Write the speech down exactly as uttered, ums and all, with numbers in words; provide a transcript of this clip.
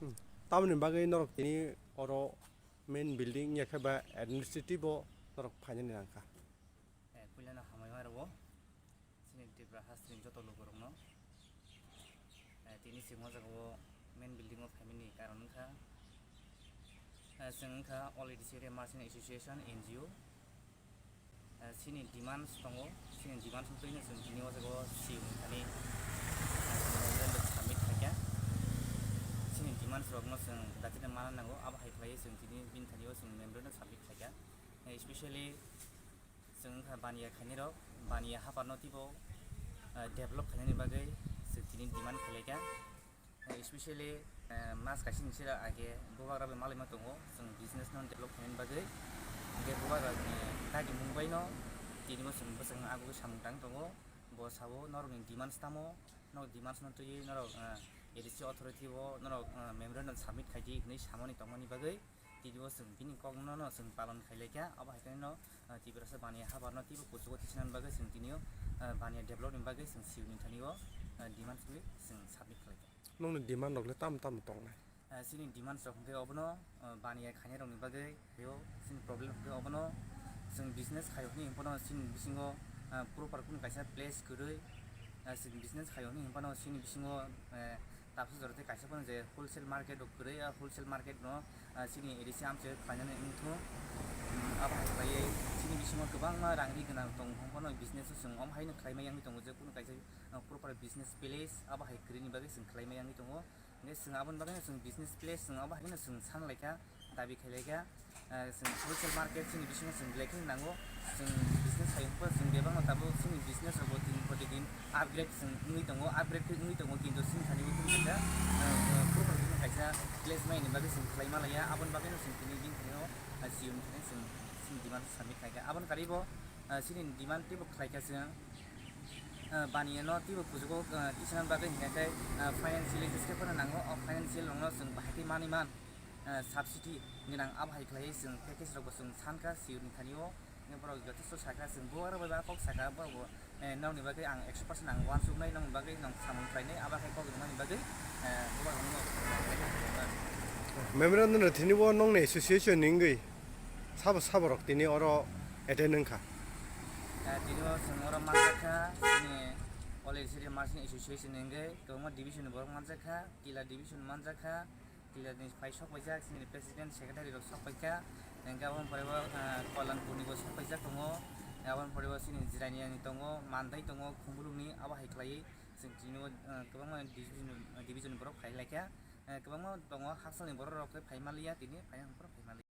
Hmm. Tamoni bagwi norok tini oro main building ya khe ba administrative o norok phainani nangkha. Eh, puilano hambai ma rwo. Chini Tripura hasteni joto lukurokno, eh, tini chwng o jaga o main building o phaimani karon wngkha, eh, chwng wngkha All India Merchant Association, N G O. Eh, chini demands tongo, chini demands wngtwino chwng tini o jaga o C E O ni thani, eh, memorandum submit khaikha. Chini demands rokno chwng datino mana nango, abo hai khlaiwi chwng tini bini thani o chwng memorandum submit khaikha. Eh, especially chwng wngkha baniya khainai rok, baniya haparno teibo, eh, develop khainani bagwi chwng tini demand khlaikha. Eh, especially, eh, mas kaisani sira age bubagra bai malaima tongo, chwng business no develop khainani bagwi. Hingke bubagra ni dagi mung bai no tini bo chwng bwswk no agugwi samung tang tongo. Bo sao norokni demands tamo, norok demands no twiwi norok, eh, A D C authority o norok, eh, memorandum submit khaidi hinwi samani tongmani bagwi. Tini o chwng bini kokno no chwng palon khailai kha, abo hai khe no, ah, Tiprasa baniya habar no teibo kuchugo tisinani bagwi chwng tini o, ah, baniya develop ni bagwi chwng C E O ni thani o, ah, demand rwi chwng submit khlai kha. Nokni demand rok le tamo tamo tongnai? Ah, chini demand rok hwnkhe obono, ah, baniya khainai rok ni bagwi, tei o chini problem hwnkhe obono chwng business khai hwnwi hwnkheno chini bisingo, ah, proper kunu kaisa place kwrwi, ah, chwng business khai hwnwi hwnkheno chini bisingo, eh, Tabsa jora tei kaisa phano je wholesale market rok kwrwi, a wholesale market no, ah, chini A D C amchai khlainani wngthung. Hmm, abo hai khlaiwi chini bisingo kwbangma rang ri gwnang tong phano business o chwng omo haino khlaimai yangwi tongo je kunu kaisa, ah, proper business place abo hai kwrwini bagwi chwng khlaimai yangwi tongo. Hingke chwng aboni bagwino chwng business place chwng abo haino chwng san laikha, dabi khai laikha. Ah, chwng wholesale market chini bisingo chwng belai kheno nango. Chwng business hai wngkha, chwng bebakno tabuk chini business rogo din poti din upgrade chwng wngwi tongo, upgrade khe wngwi tongo, kintu chini thani bo chwng kaisa, ah, proper khe kaisa place maini bagwi chwng khlai ma laiya. Aboni bagwino chwng tini bini thani o, ah, C E O ni thani chwng chini demand submit khlaikha. Aboni karwi bo, ah, chini demand teibo khlaikha chwng, ah, baniya no teibo kuchugo, ah, tisana bagwi hingkha khe, ah, financial assistance phano nango. O financial rokno chwng bahai khe manwi man. Ah, subsidy gwnang abo hai khlaiwi chwng package rokbo chwng sankha C E O ni thani o, hingke borok jotosto sakha chwng bubagra bai ba kok sakha borok bo, eh, nokni bagwi ang ekso percent ang uansuknai, nokni bagwi nwng samung khlainai, abo hai kok rwmani bagwi, eh, bubagra no. Memorandum no thini bo nokni association ni wngwi sabo sabo rok tini oro attend wngkha. Eh, tini o chwng oro manjakha, chini All India Merchant Association ni wngwi kwbangma division ni borok manjakha, Kila division manjakha. Kila ni phai sok paijak, chini president secretary rok sok paikha. Hingke aboni pore bo, ah, Kollanpur ni bo sok paijak tongo. Aboni pore bo chini Jirania ni tongo, Mandai tongo, Khumulwng ni, abo hai khlaiwi chwng tini o, ah, kwbangma division, division borok phai laikha. Ah, kwbangma tongo, Hakchal ni borok rok khe phai manliya, tini phai borok phai manliya.